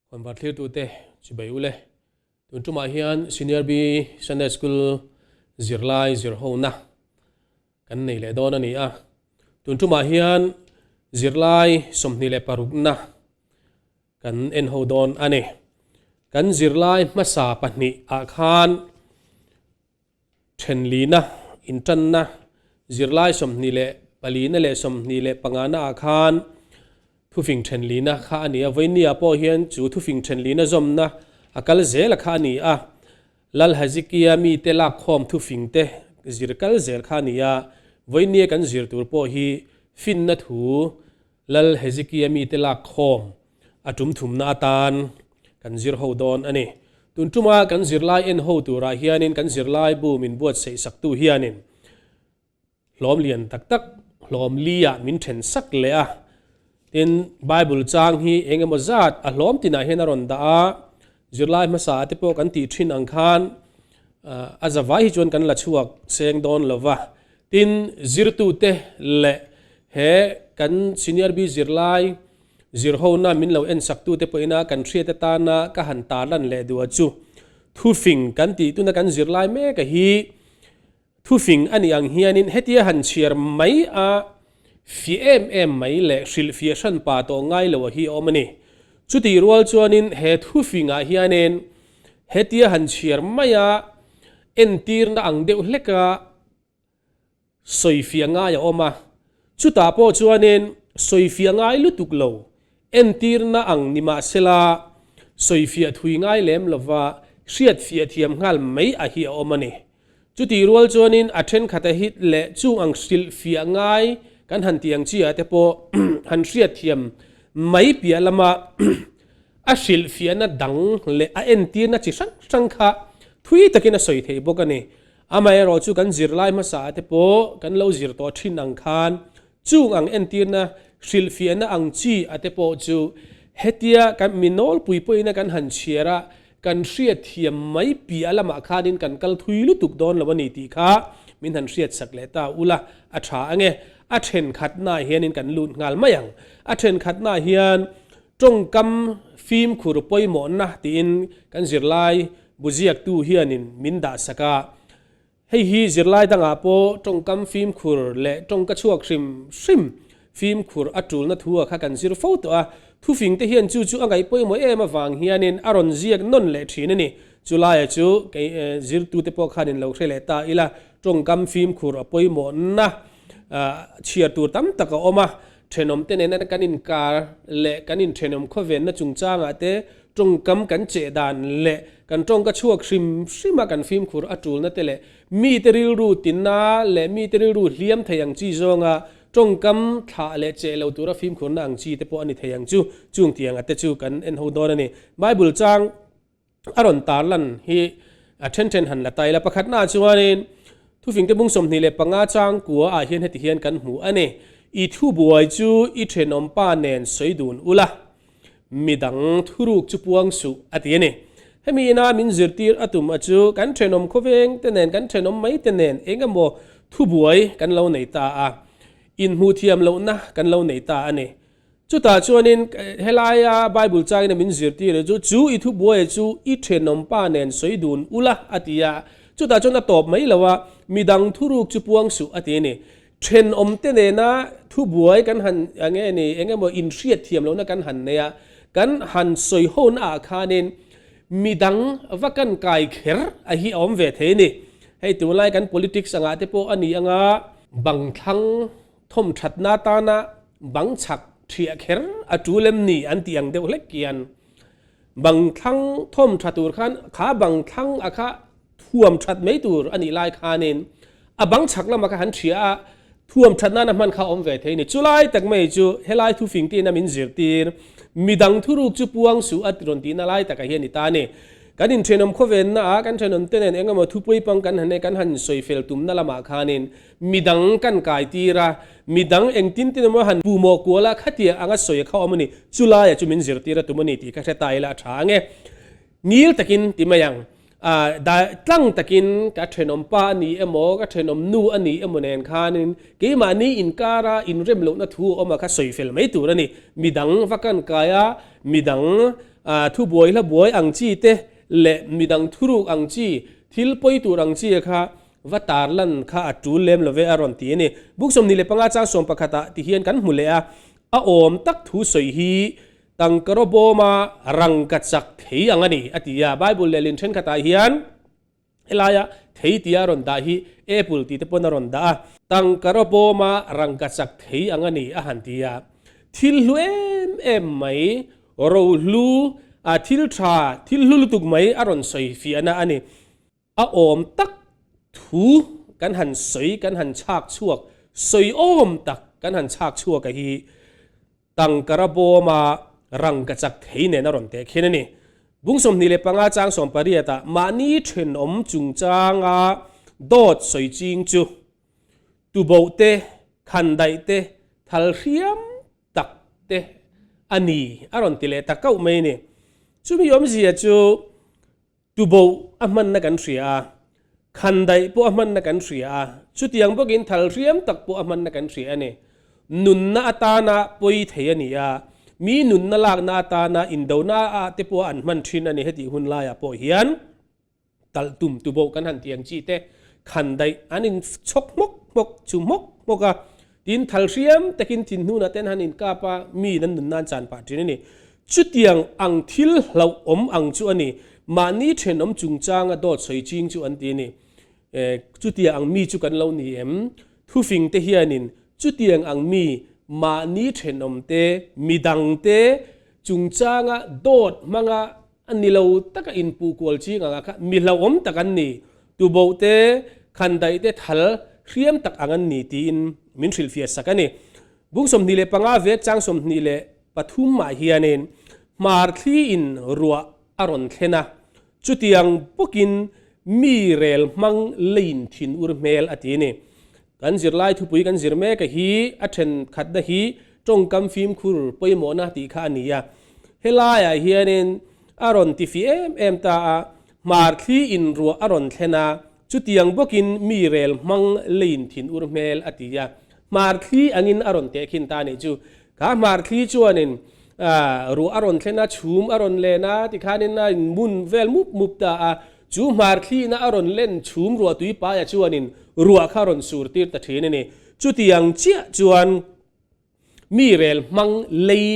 Khawnvar thlirtute chibai ule. Tun tumah hian Senior B Sunday School zirlai zirhona kan nei leh dawn a ni a. Tun tumah hian zirlai 26na kan en ho dawn a ni. Kan zirlai hmasa pahnih ah khan Thenlina, intanna, zirlai 24na leh 25na ah khan thufing thenlina kha a ni a, vawinia pawh hian chu thufing thenlina zawmna a kal zel a kha a ni a, Lal Hezekia mite lakkhawm thufing te zir kal zel kha a ni a, vawinia kan zir tur pawh hi finna thu Lal Hezekia mite lakkhawm a tum thumna atan kan zir ho dawn a ni. Tun tuma kan zirlai en ho turah hianin kan zirlai bu min buatsaih saktu hianin hlawm lian tak tak hlawm li-ah min then sak leh a. Tin, Bible chang hi eng emaw zat a hlawm tinah hian a rawn dah a, zirlai hmasa te pawh kan tih thin ang khan a zavai hi chuan kan la chhuak seng dawn lo va. Tin, zirtute leh he kan senior B zirlai Zirhona min lo en saktute pawhina kan hriat atana ka han tarlan leh duh a chu thufing kan tih tuna kan zirlai mek a hi thufing a nih ang hianin hetia han chhiar mai a fiah em em mai leh hrilhfiah hran pa tawh ngai lo a hi a awm a ni. Chutih rual chuanin he thufingah hianin hetia han chhiar mai a entirna ang deuh hleka Sawifiah ngai a awm a, chutah pawh chuanin sawifiah ngai lutuk lo, entirna ang ni mahsela sawifiah thui ngai lem lova hriatfiah thiam nghal mai a hi a awm a ni. Chutih rual chuanin a thenkhat a hit leh chung ang hrilhfiah ngai kan han tih ang chi ah te pawh han hriatthiam mai piah lama a hrilhfiahna dang leh a entirna chi hrang hrang kha thui takin a sawi thei bawk a ni. Amaherawh chu kan zirlai hmasa te pawh kan lo zir tawh thin ang khan chung ang entirna hrilhfiahna ang chi a te pawh chu hetia kan mi nawlpui pawhin a kan han chhiar a, kan hriatthiam mai piah lamah khanin kan kal thui lutuk dawn lo a ni tih kha min han hriatsak leh ta ula a tha ange. A thenkhatnaah hianin kan lut nghal mai ang. A thenkhatnaah hian tawngkam fimkhur pawimawhna tiin kan zirlai Buziaktu hianin min dahsak a, hei hi zirlai dangah pawh tawngkam fimkhur leh tawngka chhuak hrim hrim fimkhur a tulna thu a kha kan zir fo tawh a, thufingte hian chu chu a ngaih pawimawh em avang hianin a rawn ziak nawn leh thin a ni. Chulaia chu kei zirtute pawh khanin lo hre leh ta ila, tawngkam fimkhur a pawimawhna chhiar tur tam tak a awm a, thenawmte nena kan inkar leh kan inthenawm khawvenna chungchangah te Tawngkam kan cheh dan leh kan tawngka chhuak hrim hrim a kan fimkhur a tulna te leh mite rilru tinna leh mite rilru hliam thei ang chi zawnga tawngkam thlah leh cheh lo tura fimkhurna ang chi te pawh a ni thei ang chu. Chung tiang a te chu kan en ho dawn a ni. Bible chang a rawn tarlan hi a then then han la ta ila. Pakhatna ah chuanin Thufingte bung 25 chang kua ah hian heti hian kan hmu a ni. I thubuai chu i thenawmpa nen sawi dun ula. Midang thuruk chu puang suh, a ti a ni. Hemi ina min zirtir a tum a chu kan thenawm khawveng te nen, kan thenawm mai te nen eng emaw thubuai kan lo nei ta a, inhmuh thiam lohna kan lo nei ta a ni. Chutah chuanin helaia Bible changin a min zirtir chu, chu i thubuaia chu i thenawm pa nen sawi dun ula, a ti a. Chutah chuan a tawp mai lo a, midang thuruk chu puang suh, a ti a ni. Thenawmte nena thubuai kan han eng nge ni, eng emaw inhriat thiam lohna kan han nei a, kan han sawi hona ah khanin midang va kan kai kher a hi a awm ve thei a ni. Hei tunlai kan politics angah te pawh a ni anga bang thlang thawm thatna atana bang chhak thiah kher a tul em ni an tih ang deuh hlek hian bang thlang thawm tha tur khan kha bang thlang a kha thuam that mai tur a nih lai khanin a bang chhak lama kha han hria a, thuam that nana hman kha awm ve thei a ni. Chulai tak mai chu helai thufing tina min zirtir, midang thuruk chu puang suh a rawn tihna lai takah hian i ta a ni. Kan inthenawm khawvenna ah kan thenawm te nen engemaw thupui pang kan han kan han sawi fel tumna lamah khanin midang kan kai tir a, midang engtin tin emaw han puhmawh kual a khatia anga sawi kha awm a ni. Chulaia chu min zirtir a tum a ni tih ka hre ta ila a tha ang e. Ngil takin ti mai ang. Dai tlang takin ka thenawm pa a ni emaw, ka thenawm nu a ni emaw nen khanin keimahni inkara inrem lohna thu a awm a kha sawi fel mai tur a ni. Midang va kan kai a, midang Thubuai hla buai ang chi te leh midang thuruk ang chi, thil pawi tur ang chi kha va tarlan kha a tul lem lo ve a rawn ti a ni. Buk 25 chang 11 ah ti hian kan hmu leh a, a awm tak thu sawi hi tangkaraw bawma rangka chak thei ang a ni a ti a. Bible lehlin thenkhatah hian Helaia thei tia a rawn dah hi apple tih te pawn a rawn dah a. Tangkaraw bawma rangka chak thei ang a ni a han ti a. Thil hlu em em mai, rohlu, a thil tha, thil hlu lutuk mai a rawn sawi fiahna a ni. A awm tak thu kan han sawi, kan han chhak chhuak, sawi awm tak kan han chhak chhuak a hi Tangkara bawma rangka chak thei nen a rawn teh khin a ni. Bung 25 chang 18 ah mahni thenawm chungchanga dawt sawi ching chu tuboh te, khandaih te, thal hriam tak te a ni a rawn ti leh ta kauh mai a ni. Chumi awmzia chu Tuboh a hmanna kan hria a, khandaih pawh a hmanna kan hria a, chutiang bawkin thal hriam tak pawh a hmanna kan hria a ni. Nunna atana pawi thei a ni a, mi nunna lakna atana indona ah te pawh an hman thin a ni hetih hun laiah pawh hian talh tum tuboh kan han tih ang chi te khandaih an in chhawk hmawk hmawk chu hmawk hmawk a, Tin, thal hriam takin thin hnunah ten han inkap a, mi nan nun nan chan pah thin a ni. Chutiang ang thil hlauhawm ang chu a ni. Mahni thenawm chungchanga dawt sawi ching chu an ti a ni. Chutiang ang mi chu kan lo ni em? Thufing te hianin chutiang ang mi mahni thenawm te, midang te chungchanga dawt hmanga A ni lo taka inpuh kual ching anga kha mi hlauhawm tak an ni, tuboh te, khandaih te thal hriam tak ang an ni tiin min hrilhfiah sak a ni. Bung 25 vek chang 23 ah hianin hmar thli in ruah a rawn thlen a, chutiang bawkin mi rel hmang leiin thin ur hmel a ti a ni. Kan zirlai thupui kan zir mek a hi a thenkhatna hi tawngkam fimkhur pawimawhna tih kha a ni a. Helaiah hianin a rawn ti fi em em ta a, hmar thli in ruah a rawn thlen a, chutiang bawkin mi rel hmang leiin thin ur hmel a ti a. Hmar thli angin a rawn tehkhin ta a nih chu. Kha hmar thli chuanin ruah a rawn thlen a, chhum a rawn len a, tikhanin a inmun vel mup mup ta a. Chu hmar thlina a rawn len chhum ruah tui paia chuanin ruah kha a rawn sur tir ta thin a ni. Chutiang chiah chuan mi rel hmang lei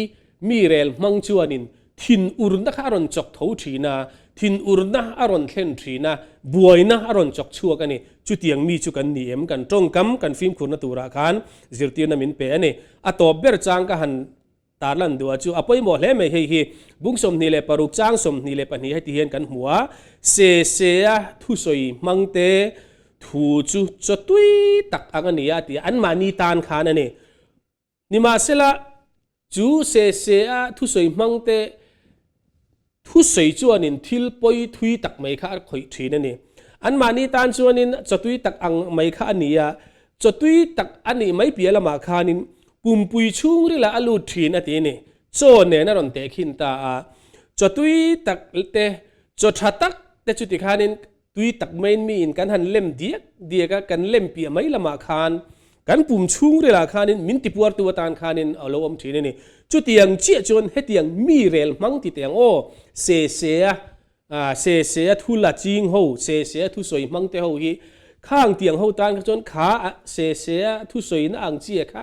mi rel hmang chuanin thinurna kha a rawn chawk tho thin a, thinurna a rawn thlen thin a, buaina a rawn chawk chhuak a ni. Chutiang mi chu kan ni em? Kan tawngkam kan fimkhurna turah khan zirtirna min pe a ni. A tawp ber chang ka han Tarlan duh a chu a pawimawh hle mai hei hi bung 26 chang 22 heti hian kan hmu a, se se a thusawi hmang te thu chu chaw tui tak ang a ni a ti a, anmahni tan khan a ni. Nimahsela chu se se a thusawi hmang te Thusawi chuanin thil pawi thui tak mai kha a khawih thin a ni. Anmahni tan chuanin chawtui tak ang mai kha a ni a, chawtui tak a nih mai piah lamah khanin pumpui chhungrilah a lut thin a ti a ni. Chaw nen a rawn tehkhin ta a, chawtui tak te, chaw tha tak te chu tikhanin Tui tak maiin miin kan han lem diak diak a, kan lem piah mai lamah khan kan pum chhungrilah khanin min tipuartu atan khanin a lo awm thin a ni. Chutiang chiah chuan hetiang mi rel hmang ti teh ang aw, se se a, se se a thu la ching ho, se se a thusawi hmang te ho hi khang tiang ho tan kha chuan kha se se a thusawina ang chiah kha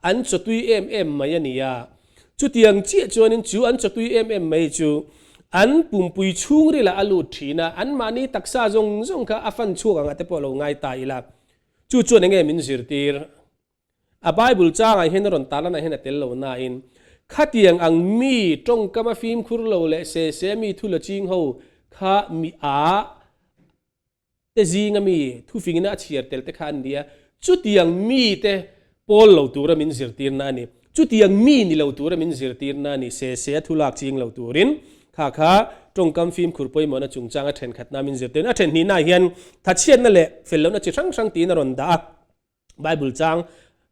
an chawtui em em mai a ni a. Chutiang chiah chuanin chu an chawtui em em mai chu an pumpui chhungrilah a lut thin a, anmahni taksa zawng zawng kha a fan chhuak angah te pawh lo ngai ta ila. Chu chuan enge min zirtir? A Bible changah hian a rawn tarlanah hian a tel lo nain, khatiang ang mi tawngkama fimkhur lo leh se se mi thu la ching ho kha mi a te zinga mi thufingina a chhiar tel te kha an ni a, chutiang mite pawl lo tura min zirtirna a ni. Chutiang mi ni lo tura min zirtirna a ni. Se se a thu lak ching lo turin kha kha tawngkam fimkhur pawimawhna chungchanga thenkhatna min zirtirna a then hnihnaah hian thachhiatna leh fel lohna chi hrang hrang tiin a rawn dah a. Bible chang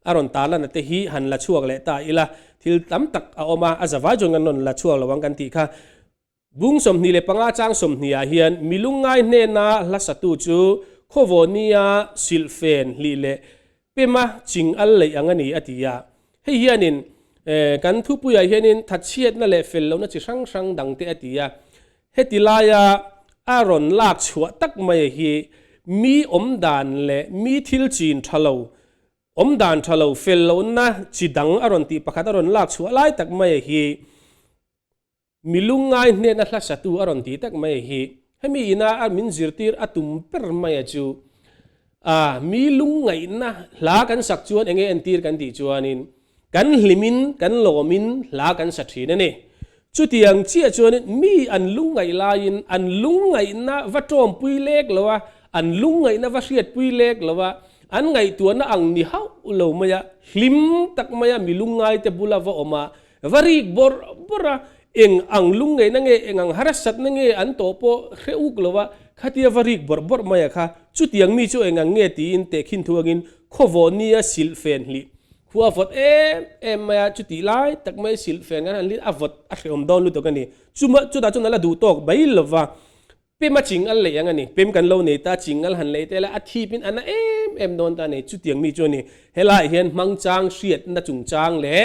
a rawn tarlan te hi han la chhuak leh ta ila thil tam tak a awm a, a zavai chuan kan rawn la chhuak lo ang kan tih kha. Bung 25 chang 20 ah hian mi lungngai hnena hla satu chu khawvawnia silhfen hlih leh pema ching al leih ang a ni a ti a. Hei hianin Kan thupuiah hianin thatchhiatna leh fel lohna chi hrang hrang dangte a ti a. Heti laia a rawn lak chhuah tak mai hi mi awmdan leh mi thil chin tha lo, awmdan tha lo, fel lohna chi dang a rawn tih pakhat a rawn lak chhuah lai tak mai hi Mi lungngai hnena hla satu a rawn ti tak mai hi hemi ina a min zirtir a tum ber mai a chu a mi lungngaihna hla kan sak chuan enge entir kan tih chuanin kan hlimin kan lawmin hla kan sa thin a ni. Chutiang chiah chuanin mi an lungngaih laiin an lungngaihna va tawmpui lek lo a, an lungngaihna va hriatpui lek lo a, an ngaihtuahna ang ni hauh lo mai a, hlim tak mai a mi lungngaite bula va awm a, Va rik bawrh bawrh a, eng ang lungngeihna nge, eng ang harsatna nge an tawh pawh hre uk lo a, khatia va rik bawrh bawrh mai a kha, chutiang mi chu eng ang nge tiin tehkhin thu angin khawvawh nia silhfen hlih khu a vawt em em mai a, chutih lai tak mai silhfen kan han hlit a vawt a hrehawm dawn lutuk a ni, chuma chutah chuan a la duh tawk mai lo va. Pem a ching al lei ang a ni. Pem kan lo nei ta, ching al han lei tel a, a thip in a na em em dawn ta a ni. Chutiang mi chu a ni. Helaiah hian hmangchang hriatna chungchang leh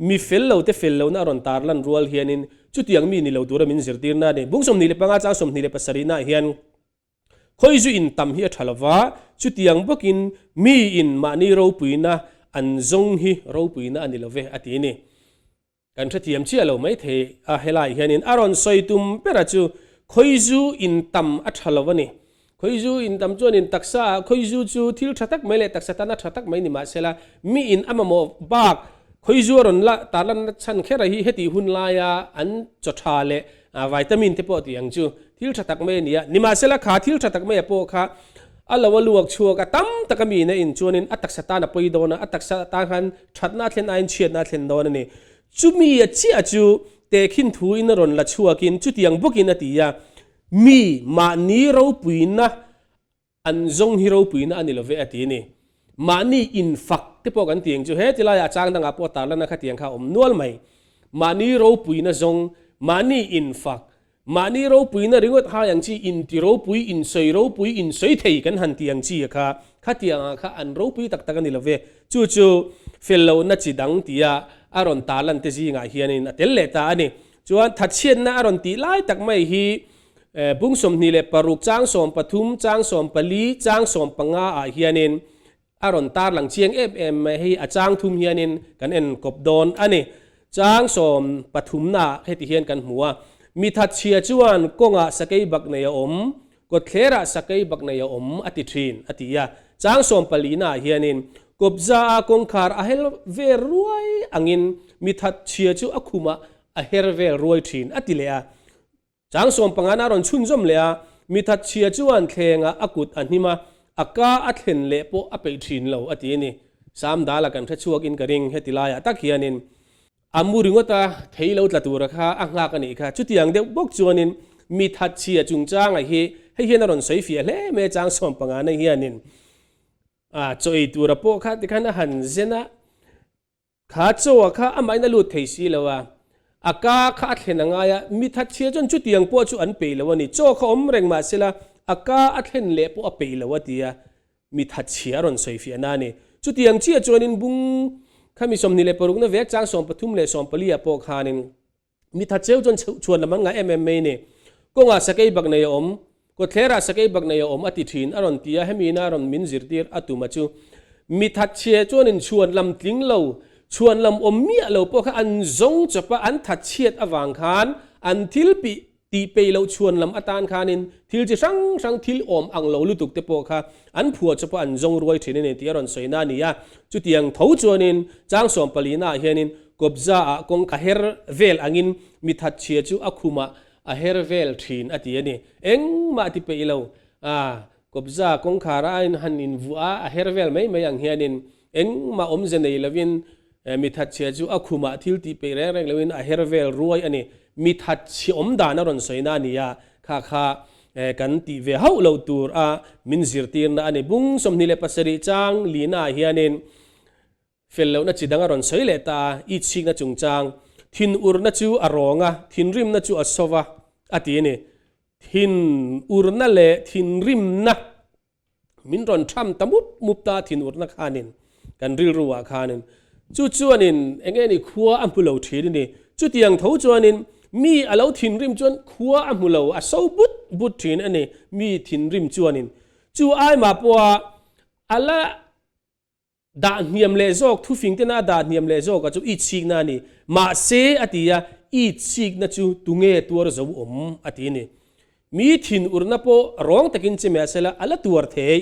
mi fel lo te fel lohna a rawn tar lan rual hianin chutiang mi ni lo tura min zirtirna a ni. Bung 25 chang 27 naah hian khawi zu in tam hi a tha lova, chutiang bawkin mi in mahni ropuina an zawng hi ropuina a ni lo ve a ti a ni. Kan hrethiam chiah lo mai thei a, helaiah hianin a rawn sawi tum bera chu khawizu intam a tha lo a ni. Khawizu intam chuanin taksa ah khawizu chu thil tha tak mai leh taksa tana tha tak mai ni mahsela miin a mamawh bak khawizu a rawn la tarlanna chhan kher a hi hetih hun laia an chaw tha leh vitamin te pawh tih ang chu thil tha tak mai a ni a. Nimahsela kha thil tha tak mai a pawh kha a lo a luak chhuak a, tam taka miin a in chuanin a taksa tan a pawi dawn a, a taksa tan khan Thatna a thlen aiin chhiatna a thlen dawn a ni. Chumi a chiah chu tehkhin thuin a rawn la chhuakin chutiang bawkin a ti a, Mi mahni ropuina an zawng hi ropuina a ni lo ve a ti a ni. Mahni infak te pawh kan ti ang chu he ti laiah a chang dangah pawh tarlana khatiang kha a awm nual mai. Mahni ropuina zawng, mahni infak, Mahni ropuina ringawt hai ang chi, inti ropui, insawi ropui, insawi thei kan han ti ang chi a kha, khatiang ah kha an ropui tak tak a ni lo ve. Chu chu fel lohna chi dang tia a rawn tarlan te zingah hianin a tel leh ta a ni. Chuan thatchhiatna a rawn tih lai tak mai hi bung 26 chang 13, chang 14, chang 15 ah hianin A rawn tarlang chiang em em mai hei a chang thum hianin kan en kawp dawn a ni. Chang sawm pathumnaah heti hian kan hmu a, Mi thatchhia chuan kawngah sakei bak nei a awm, kawtthlerah sakei bak nei a awm a ti thin, a ti a. Chang sawm palinaah hianin kawpza a kawngkhar a hel vel ruai angin mi thatchhia chu a khumah a her vel ruai thin, a ti leh a. Chang sawmpangana a rawn chhunzawm leh a, mi thatchhia chuan thlengah a kut a hnim a, a ka a thlen leh pawh a peih thin lo a ti a ni. Sam dala kan hre chhuak in ka ring heti laiah tak hianin a mu ringawt a, thei lo tla tura kha a nghak a nih kha. Chutiang deuh bawk chuanin mi thatchhia chungchanga hi hei hian a rawn sawi fiah hle mai a chang sawmpangana hianin a chaw ei tura pawh kha tikhan a han zen a, Kha chaw kha amahin a lut thei si lo a, a ka kha a thlen a ngai a, mi thatchhia chuan chutiang pawh chu an peih lo a ni. Chaw kha awm reng mah sela a ka a thlen leh pawh a peih lo a ti a, mi thatchhia a rawn sawi fiahna a ni. Chutiang chiah chuanin bung kha mi 26 na vek chang 13 leh 14 ah pawh khanin, Mi tha cheu chuan chhuan lam an ngah em em mai ni. Kawngah sakei bak nei a awm, kawtthlerah sakei bak nei a awm a ti thin a rawn ti a, hemi ina rawn min zirtir a tum a chu. Mi that chhia chuanin chhuan lam tling lo, chhuan lam awm miah lo pawh kha an zawng chawp a, an that chhiat avang khan an thil pih Tih peih loh chhuan lam atan khanin thil chi hrang hrang thil awm ang lo lutuk te pawh kha an phuah chawp a an zawng ruai thin a ni tih a rawn sawi na a ni a. Chutiang tho chuanin chang sawmpalina ah hianin kawpza ah kawng a her vel angin mi thatchhia chu a khumah a her vel thin a ti a ni. Engmah ti peih lo a kawpza kawngkhar a han invuah a a her vel mai mai ang hianin Engmah awmze nei lovin mi thatchhia chu a khumah thil tih peih reng reng loin a her vel ruai a ni. Mi thatchhia awm dan a rawn sawina a ni a, kha kha kan tih ve hauh loh tur a min zirtirna a ni. Bung 27 chang lina ah hianin fel lohna chi dang a rawn sawi leh ta a, itchhikna chungchang, thinurna chu a rawng a, thinrimna chu a sova a ti a ni. Thinurna leh thinrimna. Min rawn tham ta mup mup ta thinurna khanin kan rilru ah khanin. Chu chuanin eng nge ni khua a hmu lo thin a ni. Chutiang tho chuanin mi a lo thinrim chuan khua a hmu lo, a so but but thin a ni mi thinrim chuanin. Chu aimah pawha a la Dah hniam leh zawk, thufing tena a dah hniam leh zawk a chu itsikna a ni. Mahse, a ti a, itsikna chu tunge tuar zo awm? a ti a ni. Mi thinurna pawh rawng takin che mah sela a la tuar thei.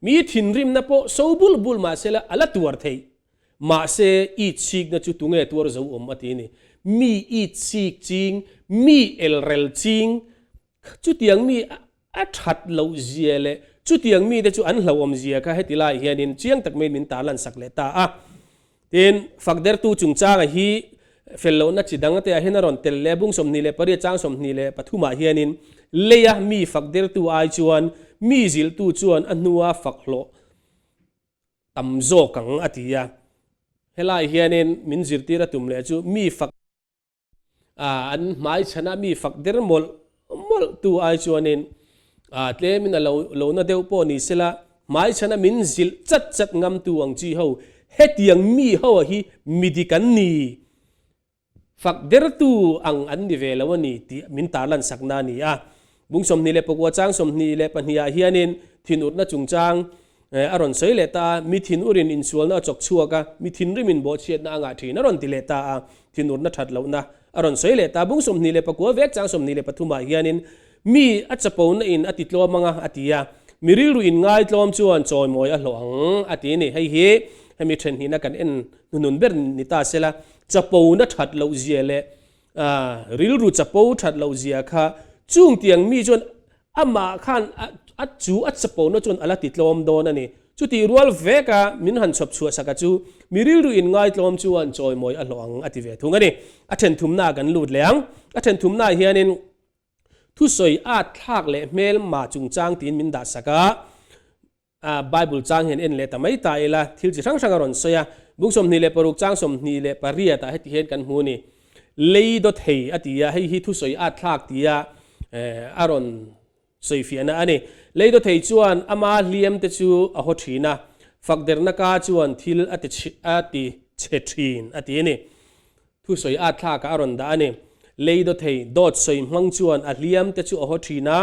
Mi thinrimna pawh so bul bul mah sela a la tuar thei. Mahse, itsikna chu tunge tuar zo awm? a ti a ni. Mi itsik ching, mi elrel ching, Chutiang mi a that loh zia leh chutiang mite chu an hlauhawm zia kha heti lai hianin chiang tak maiin min tarlan sak leh ta a. Tin, fakdertu chungchanga hi fel lohna chi dang te ah hian a rawn tel leh a, bung 28 chang 23 ah hianin leia mi fakdertu ai chuan mi zilhtu chuan a hnua fak hlawh tam zawk ang a ti a. Helai hianin min zirtir a tum leh chu mi fak an hmai chhana mi fak der mawlh mawlh tu ai chuanin tlemin a lo lo na deuh pawh ni sela hmai chhana min zilh chat chat ngam tu ang chi ho hetiang mi ho a hi mi dik an ni fak der tu ang an ni ve lo a ni tih min tarlan sakna a ni a. Bung 24 chang 22 ah hianin thinurna chungchang a rawn sawi leh ta a, mi thinurin insualna a chawk chhuak a, mi thinrimin bawhchhiatna a ngah thin a rawn ti leh ta a, thinurna that lohna a rawn sawi leh ta. Bung 29 vek chang 23 ah hianin mi a chapona in a ti tlawm ang a, a ti a, mi rilru in ngaitlawm chuan chawimawi a hlawh ang a ti a ni. Hei hi hemi thenhnihna kan en hnunun ber ni ta sela, chapona that loh zia leh A rilru chapo that loh zia kha chung tiang mi chuan amah khan a chu a chapona chuan a la ti tlawm dawn a ni. Chutih rual vek a min han chhawp chhuah sak a chu mi rilru in ngaitlawm chuan chawimawi a hlawh ang a ti ve thung a ni. A then thumna ah kan lut leh ang. A then thumna ah hianin thusawi at thlak leh hmelma chungchang tiin min dah sak a. A Bible chang hian en leh ta mai ta ila, thil chi hrang hrang a rawn sawi a. Bung 26 chang 28 ah heti hian kan hmu a ni. Lei daw thei a ti a, hei hi thusawi at thlak tia a rawn sawi fiahna a ni. Lei daw thei chuan ama hliam te chu a haw thin a, fakderna ka chuan thil a ti a ti chhe thin a ti a ni. Thusawi at thlakah a rawn dah a ni. Lei daw thei, dawt sawi hmang chuan a hliam te chu a haw thin a,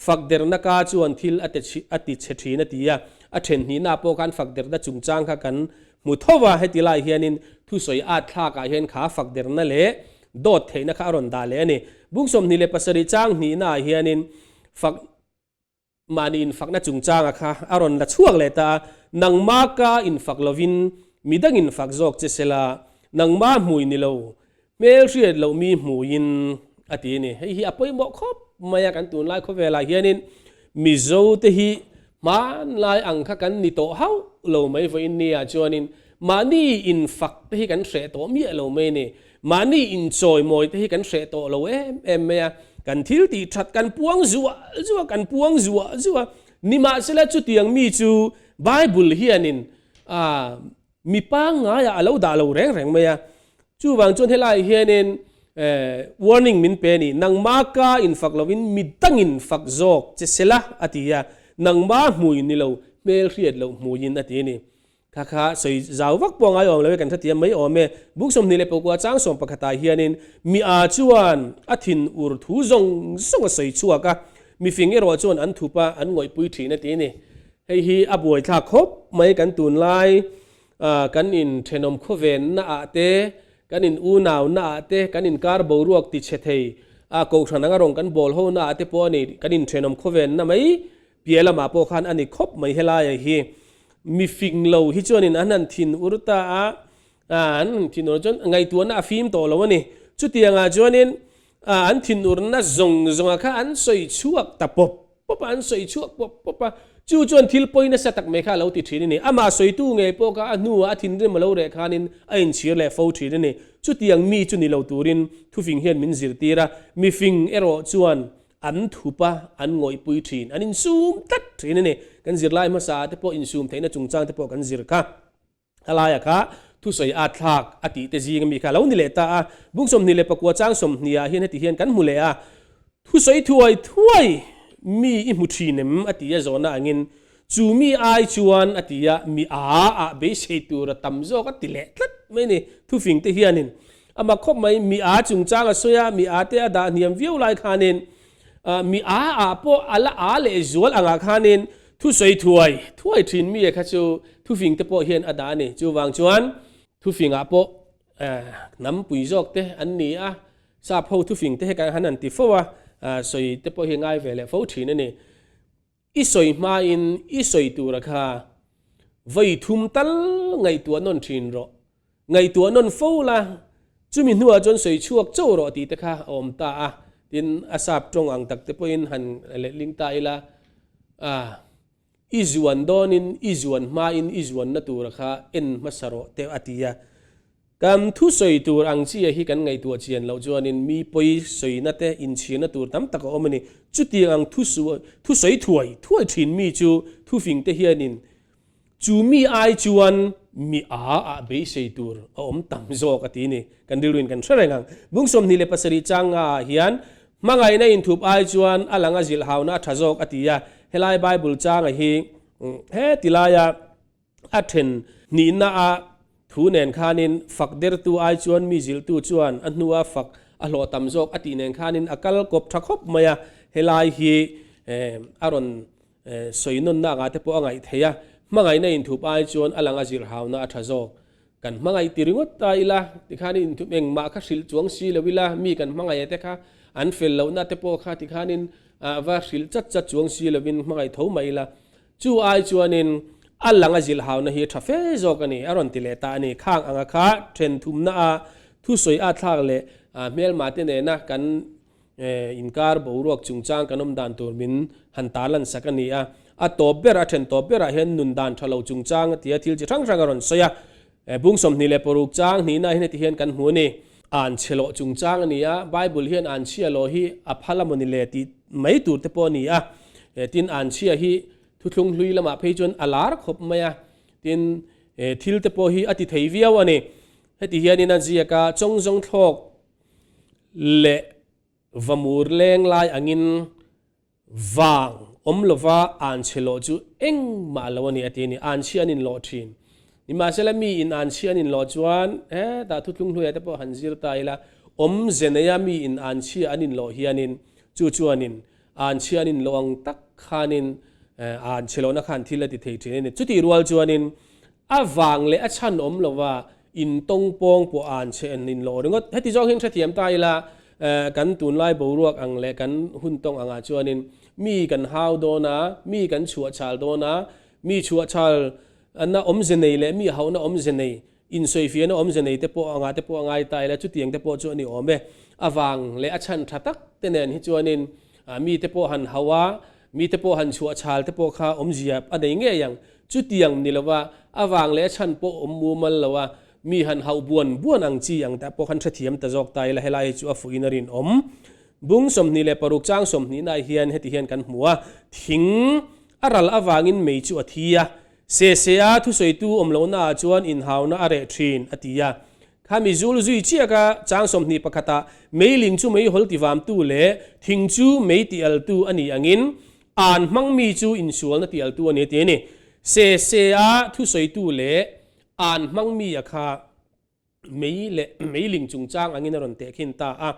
fak derna ka chuan thil a a ti chhe thin a ti a. A then hnihna pawh khan fak derna chungchang kha kan hmu tho va, heti lai hianin thusawi at thlakah hian kha fak derna leh dawt theihna kha a rawn dah leh a ni. Bung 27 chang hnihnaah hianin fak Mahni infakna chungchanga kha a rawn la chhuak leh ta a, nangma ka infak lovin midang infak zawk che sela, nangma hmui ni lo, hmelhriat loh mi hmuiin a ti a ni. Hei hi a pawimawh khawp mai a, kan tunlai khawvelah hianin Mizote hi hmanlai ang kha kan ni tawh hauh lo mai vawiin nia chuanin mahni infak te hi kan hreh tawh miah lo mai a ni. Mahni inchawimawi te hi kan hreh tawh lo em em mai a, kan thil tih that kan puang zuah zuah, kan puang zuah zuah a. Nimahsela chutiang mi chu Bible hianin ah mi pangngaiah a lo dah lo reng reng mai a. Chuvang chuan helaiah hianin warning min pe a ni, nangma ka infak lovin mi dangin fak zawk che sela a ti a, nangma hmui ni lo hmelhriat loh hmuiin a ti a ni. Kha kha sawi zau vak pawh ngai awm lo e, kan hrethiam mai awm e. Buk 29 chang sawm pakhatah hianin mi a chuan a thin ur thu zawng zawng a sawi chhuak a, mifing erawh chuan an thup a, an ngawihpui thin a ti a ni. Hei hi a buaithlak khawp mai kan tunlai kan in thenawm khawvenna ah te, kan in unau na ah te, kan inkar boruak ti chhe thei a kohhran anga rawn kan bawl ho na ah te pawh a ni, kan in thenawm khawvenna mai piah lamah pawh khan a ni khawp mai helaiah hi. Mi fing lo hi chuanin an han thin ur ta a, an han thin ur chuan ngaihtuahna a fim tawh lo a ni. Chutiangah chuanin an thin urna zawng zawnga kha an sawi chhuak ta pawp pawp a, an sawi chhuak pawp pawp a. Chu chuan thil pawi nasa tak mai kha a lo ti thin a ni. Amah sawitu ngei pawh kha a hnuah a thinrim a lo reh khanin a inchhir leh fo thin a ni. Chutiang mi chu ni lo turin thufing hian min zirtir a, mifing erawh chuan An thup a, an ngawihpui thin, an insum tlat thin a ni. Kan zirlai hmasa ah te pawh insum theihna chungchang te pawh kan zir kha. Helaia kha thusawi at thlak a tih te zing ami kha a lo ni leh ta a. Bung 29 chang 20 ah hian heti hian kan hmu leh a, Thusawi thuai thuai mi i hmu thin em? a ti a zawhna angin chu mi ai chuan a ti a, mi a ah beisei tur a tam zawk a ti leh tlat. mai a ni. Thufing te hianin a mak khawp mai, mi a chungchang a sawi a, mi a te a dah hniam viau lai khanin mi a ah pawh a la a leh zual angah khanin thusawi thuai thuai thin mi kha chu thufing te pawh hian a dah a ni. Chuvang chuan thufingah pawh hnampui zawk te an ni a, sap ho thufing te hekah han han ti fo a, sawi te pawh hi ngai ve leh fo thin a ni. I sawi hmain i sawi tura kha vawi thum tal ngaihtuah nawn thin rawh. Ngaihtuah nawn fo la, chumi hnuah chuan sawi chhuak chauh rawh tih te kha a awm ta a. Tin, a sap tawng ang tak te pawhin han letling ta ila, a, i zuan dawnin i zuan hmain i zuanna tura kha en hmasa rawh te a ti a. Kan thusawi tur ang chi a hi kan ngaihtuah chian loh chuanin mi pawi sawina te inchhirna tur tam tak a awm a ni. Chutiang ang thusawi thuai thuai thin mi chu thufing te hianin chu mi ai chuan mi a ah beisei tur a awm tam zawk a ti ni. Kan rilruin kan hre reng ang. Bung 27 chang nga ah hian hmangaihna inthup ai chuan a lang a zilhhauna a tha zawk a ti a. Helai Bible changa hi heti laia A then hnihna a thu nen khanin fak dertu ai chuan mi zilhtu chuan a hnua fak a hlawh tam zawk a tih nen khanin a kal kawp tha khawp mai a, helai hi a rawn sawi nawnna angah te pawh a ngaih theih a, hmangaihna inthup ai chuan a lang a zirhauna a tha zawk. Kan hmangaih ti ringawt ta ila tikhanin inthup engmah kha hrilh chuang si lo ila, mi kan hmangaih te kha an fel lohna te pawh kha tikhanin va hrilh chat chat chuang si lovin hmangaih tho mah ila Chu ai chuanin a lang a zilhhauna hi tha fe zawk a ni, a rawn ti leh ta a ni. Khang anga kha then thumna a thusawi a thlak leh hmelma te nena kan inkar boruak chungchang kan awm dan tur min han tarlan sak a ni a. A tawp ber, a then tawp berah hian nun dan tha lo chungchang a tia thil chi hrang hrang a rawn sawi a. Bung 26 chang hnihna hian heti hian kan hmu a ni. Anchhe lawh chungchang a ni a, Bible hian anchhia lawh hi a phal a maw ni le tih mai tur te pawh a ni a. Tin, anchhia hi thuthlung hlui lamah phei chuan a lar khawp mai a, tin, thil te pawh hi a ti thei viau a ni. Heti hianin a ziak a, Chawngzawng thlawk leh vamur leng lai angin Vang awm lova anchhe lawh chu engmah lo a ni a ti a ni. Anchhi an inlawh thin. Nimahsela mi in anchhi an inlawh chuan hetah thutlung hnuaiah te pawh han zir ta ila, awmze neia mi in anchhi an inlawh hianin chu chuanin anchhi an inlawh ang tak khanin anchhe lawhna khan thil a ti thei thin a ni. Chutih rual chuanin A vang leh a chhan awm lova in tawng pawng pawh an che en in lawh ringawt. Heti zawng hian hrethiam ta ila, kan tunlai boruak ang leh kan hun tawng angah chuanin mi kan hau dawn a, mi kan chhuahchhal dawn a, mi chhuahchhal na awmze nei leh mi hauhna awmze nei, insawifiahna awmze nei te pawh angah te pawh a ngai ta ila, chutiang te pawh chu a ni awm e. A vang leh a chhan tha tak te nen hi chuanin mite pawh han hau a, mite pawh han chhuahchhal te pawh kha awmzia a nei ngei ang. Chutiang ni lova a vang leh a chhan pawh awm mumal lo a, mi han hauh buan buan ang chi ang te pawh khan hrethiam ta zawk ta ila helai hi chu a fuhin a rinawm. Bung 26 chang 20 nai hian heti hian kan hmu a, thing a ral avangin mei chu a thi a, se se a thusawitu awm lohna ah chuan inhauna a reh thin a ti a. Khami zul zui chiak a chang 21 ah meiling chu meihawl tivamtu leh thing chu mei tialtu a nih angin An hmangmi chu insualna tialtu a ni ti a ni. Se se a thusawitu leh an hmangmi a kha mei leh meiling chungchang angin a rawn tehkhin ta a.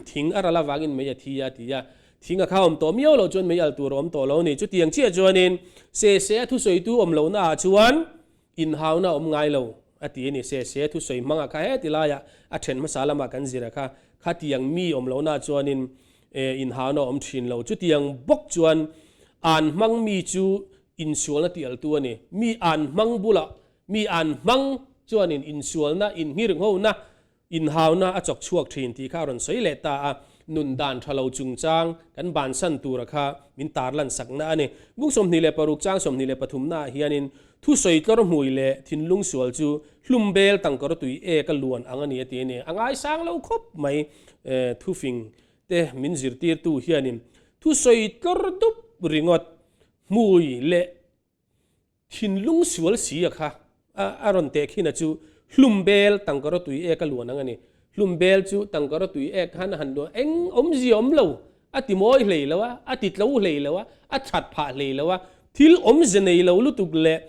Thing a ral avangin mei a thi a ti a. Thing a kha awm tawh miau loh chuan mei al tur a awm tawh lo a ni. Chutiang chiah chuanin se se a thusawitu awm lohna ah chuan Inhauna a awm ngai lo, a ti a ni. Se se thusawi hmangah kha heti laiah a then hmasa lamah kan zir a kha, khatiang mi awm lohna chuanin inhauna a awm thin lo. Chutiang bawk chuan an hmang mi chu insualna tialtu a ni. Mi an hmang bulah mi an hmang chuanin insualna, inngirnghona Inhauna a chawk chhuak thin tih kha a rawn sawi leh ta a, nun dan tha lo chungchang kan bansan tura kha min tarlan sakna a ni. Bung 26 chang 23 naah hianin thusawi tlawr hmui leh thinlung sual chu hlum bel tangkawr tui ek a luan ang a ni a ti a ni. A ngaisang lo khawp mai thufing te min zirtirtu hianin thusawi tlawr dup ringawt hmui leh Thinlung sual si a kha a rawn teh khin a chu hlum bel tangkaraw tui ek a luan ang a ni. Hlum bel chu tangkaraw tui ek khan a han luan eng awmzia awm lo, a ti mawi hlei lo a, a ti tlo hlei lo a, a that phah hlei lo a, thil awmze nei lo lutuk leh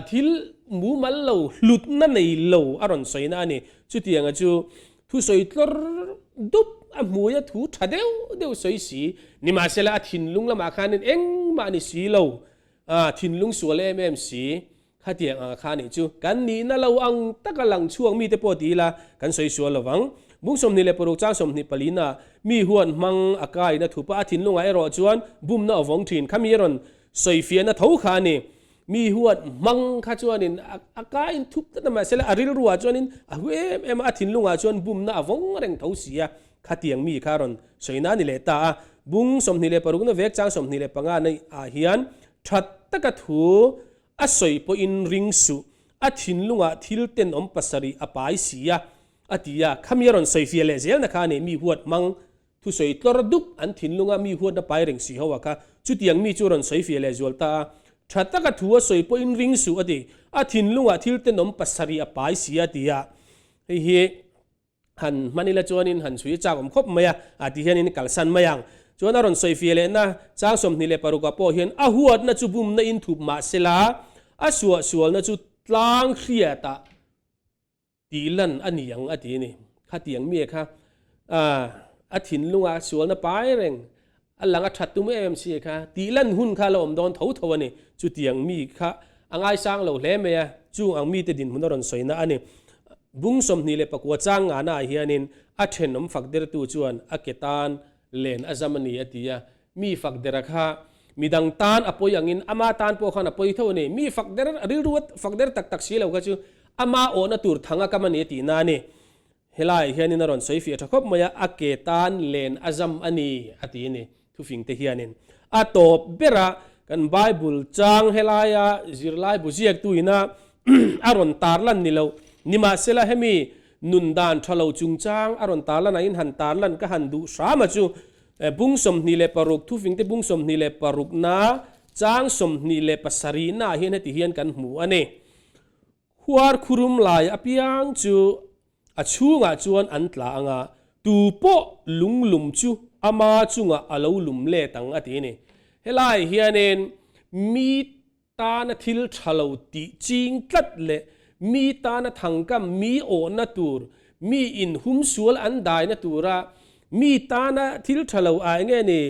Thil mumal lo, hlutna nei lo a rawn sawina a ni. Chutianga chu thusawi tlawr dup a hmuia thu tha deuh deuh sawi si. Nimahsela a thinlung lamah khanin engmah ni si lo, thinlung sual em em si. Khatiang anga kha nih chu kan nihna lo ang taka lang chhuak mite pawh ti ila kan sawi sual lo vang. Bung 26 chang 24 na mi huan hmang a kaina thupa a thinlungah erawh chuan bumna a vawng thin. Khami a rawn sawi fiahna tho kha a ni. Mi huan hmang kha chuanin a kain thup tlat a mahse a rilruah chuanin a hu em em a, a thinlungah chuan bumna a vawng reng tho si a. Khatiang mi kha a rawn sawina a ni leh ta a. Bung 26 na vek chang 25 na ah hian tha taka thu A sawi pawhin ring suh, a thinlungah thil tenawm pasarih a pai si a, a ti a. Khami a rawn sawi fiah leh zelna kha a nei, mi huat hmang thusawi tlawr dup an thinlunga mi huatna pai reng si ho a kha. Chutiang mi chu a rawn sawi fiah leh zual ta a. Tha taka thu a sawi pawhin ring suh, a ti. A thinlungah thil tenawm pasarih a pai si a, a ti a. Hei hi. Han hman ila chuanin han chhui chak awm khawp mai a, a ti hianin kalsan mai ang. Chuan a rawn sawi fiah lehna chang 26 ah pawh hian a huatna chu bumna in thup mah sela, a suahsualna chu tlang hriatah tih lan a ni ang a ti a ni. Khatiang mi kha a thinlunga sualna pai reng A lang a that tum em em si kha, tih lan hun kha a la awm dawn tho tho a ni. Chutiang mi kha a ngaisang lo hle mai a, chung ang mite dinhmun a rawn sawina a ni. Bung 24 chang ngana ah hianin a thenawm fak dertu chuan a ke tan len a zam a ni a ti a. Mi fak dera kha midang tan a pawi angin ama tan pawh khan a pawi tho a ni. Mi fak der, rilru a fak der tak tak si lo kha chu ama awhna tur thang a kam a ni a tihna a ni. Helaiah hianin a rawn sawi fiah tha khawp mai a, a ke tan len a zam a ni a ti a ni thufingte hianin. A tawp bera kan Bible chang helaia zirlai bu ziaktu ina a rawn tarlan ni lo, nimahsela hemi nun dan tha lo chungchang a rawn tarlan angin han tarlan ka han duh hram a chu bung 26 thufingte bung 26 na chang 27 naah hian heti hian kan hmu a ni. Khuar khurum lai apiang chu a chhungah chuan an tla ang a, tu pawh lunglum chu ama chungah a lo lum let ang a ti a ni. Helai hianin mi tana thil tha lo tih ching tlat leh mi tana thangkam mi awhna tur, mi inhumsual an daina tura mi tana thil tha lo ah enge ni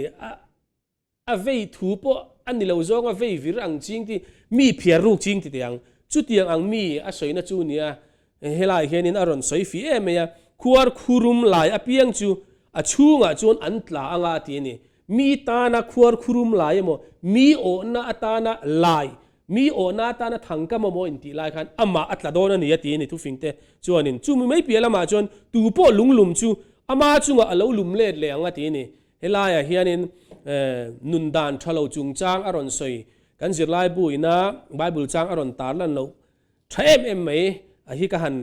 A vei thu pawh a ni lo zawng a vei vir ang ching ti mi phiar ruk ching ti teh ang. Chutiang ang mi a sawina chu nia helai hianin a rawn sawi fih em mai a, khuar khurum lai apiang chu a chhungah chuan an tla anga a ti a ni. Mi tana khuar khurum lai emaw, mi awhna atana lai, mi awhna atana thangkam emaw intih lai khan amah a tla dawn a ni a ti a ni thufingte chuanin. Chumi mai piah lamah chuan tu pawh lunglum chu ama chungah a lo lum let leh ang a ti a ni. Helaiah hianin nun dan tha lo chungchang a rawn sawi, kan zirlaibu ina Bible chang a rawn tar lan loh tha em em mai a hi ka han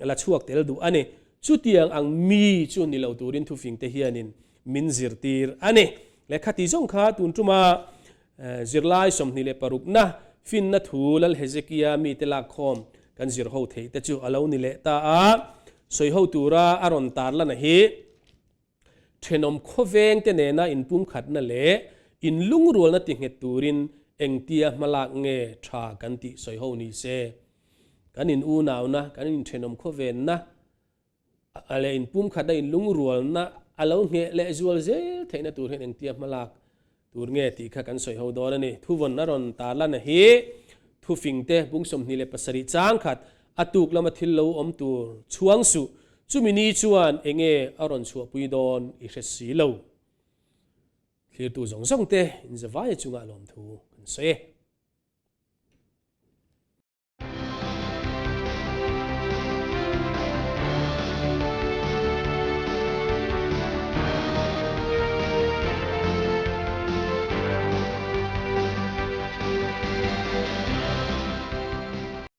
la chhuak tel duh a ni. Chutiang ang mi chu ni lo turin thufingte hianin min zirtir a ni. Lehkha ti zawng kha tun tuma zirlai 26na finna thu Lal Hezekia mite lakkhawm kan zir ho theih te chu a lo ni leh ta a, sawi ho tura a rawn tar lan a hi. Thenawm khawvengte nena inpumkhatna leh inlungrualna tinghet turin engtia hmalak nge tha kan tih sawi ho ni se. Kan in unauna, kan inthenawm khawvenna leh inpumkhatna inlungrualna a lo ngheh leh zual zel theihna tur hian engtia hmalak Tur nge tih kha kan sawi ho dawn a ni. Thuvawn a rawn tar lan a hi thufingte bung 27 chang khat a tuk lama thil lo awm tur chhuang suh. Chumi ni chuan enge a rawn chhuahpui dawn i hre si lo. Thlirtu zawng zawng te inzavaia chungah lawmthu kan sawi e.